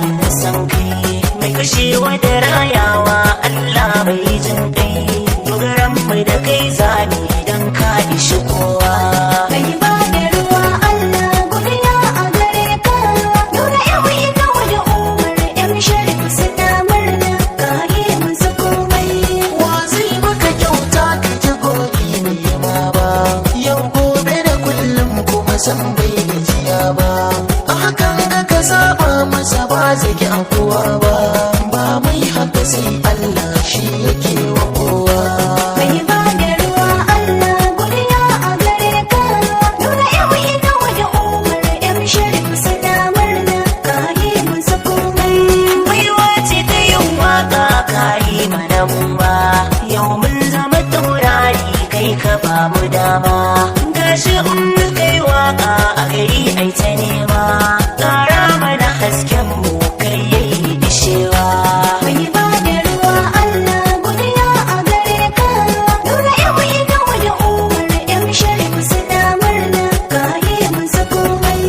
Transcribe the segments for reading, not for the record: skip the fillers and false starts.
yin san kai. Mai kashewa da rayawa, Allah bai jin kai. Dogaran mai da kai zani dan ka ishi kowa. Mai ba da ruwa, Allah, godiya a gare ka. Nura M Inuwa da Umar M Sharif suna murna, ka yi musu komai. Wa zai maka kyauta ka ji gobe mai ma ba? Yau, gobe da kullum, kuma san bai gajiya ba. A hakan ga ka saba masa, ba zai ki akuwa ba. Ba mai haka sai Allah, shi yake wa kowa. Mai ba da ruwa, Allah, godiya a gare ka. Nura M Inuwa da Umar M Sharif suna murna, ka yi musu komai. Baiwa ce ta yin waka ka yi mana ba. Yau mun zama taurari, kai ka ba mu dama. Gashi in muka yi waka a gari ai ta nema. Ƙara mana hasken mu, kai yayi dishewa. Mai ba da ruwa, Allah, godiya a gare ka. Nura M Inuwa da Umar M Sharif suna murna, ka yi musu komai.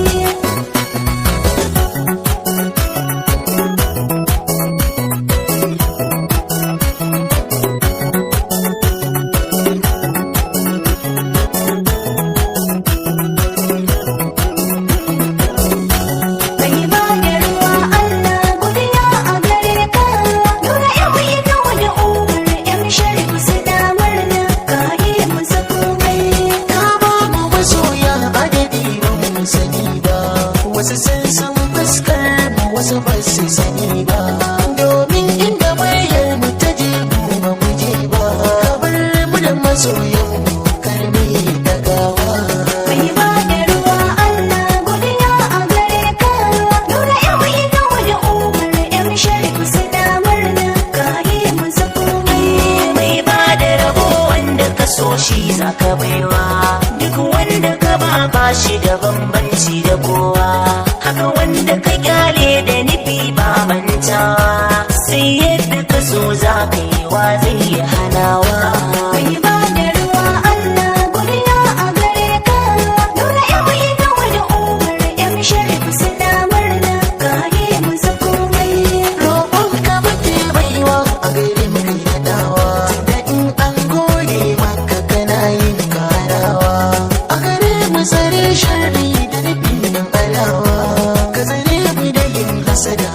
Mai ba da ruwa, Allah, godiya a gare ka. Nura M Inuwa da Umar M Sharif suna murna, ka yi musu komai. Ka ba mu masoya adadi ba mu sani ba. Wasu sun san fuskar mu, wasu ba su sani ba. Domin inda muryar mu ta je, mu ba mu je ba. Ka bar mu da masoyan mu, kar mu yi dagawa. Mai ba da ruwa, Allah, godiya a gare ka. Nura M Inuwa da Umar M Sharif suna murna, ka yi musu komai. Mai ba da rabo, wanda ka so shi zaka baiwa. Duk wanda ka ba, ba shi da bambanci da kowa. Haka wanda ka kyale da nufi ba mantawa. Sai yadda ka so za ka yi, wa zai yi hanawa? Mai ba da ruwa, Allah, godiya a gare ka. Nura M Inuwa da Umar M Sharif suna murna, ka yi musu komai. Roƙon ka muke, baiwa a gare mu kai daɗawa. Da in an gode maka kana yin karawa. A gare mu tsare sharri da nufin nan alawa. Ka tsare mu da yin hasada.